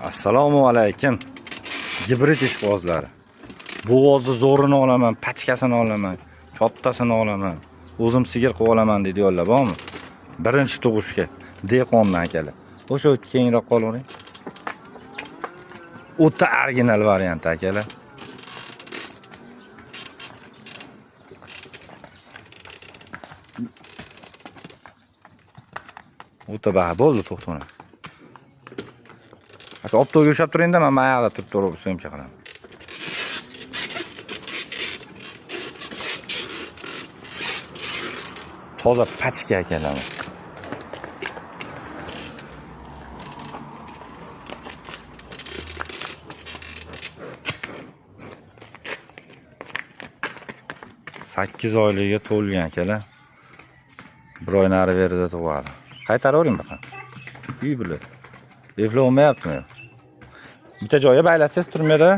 Assalomu alaykum. Gibrid ishqibozlari. Bo'g'ozni zo'rini olaman, pachkasini olaman, kattasini olaman. O'zim sigir qilib olaman deydiganlar bormi? Birinchi tug'ishga dehqondan akalar. O'sha keyinroq qolavering. O'ta original variant akalar. O'ta baho bo'ldi, to'xtang. Asha optoga ushlab turingda, men mayog'ida turib turib syomka qilaman. Toza pachka akalar. Sakkiz oyligiga to'lgan akalar. Bir oy nari berida tug'adi. Qaytaravering baqa. Uy biladi. Efla olmayaptimi? Bitta joyga baylasangiz turmaydi.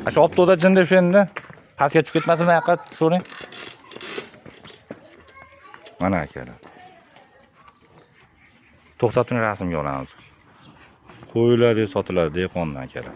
Asha optoda jinda o'sha endi. Pastga tushib ketmasin, bu yoqqa tushuring. Mana akalar. To'xtatib rasmga olamiz. Qo'yiladi, sotiladi dehqondan akalar.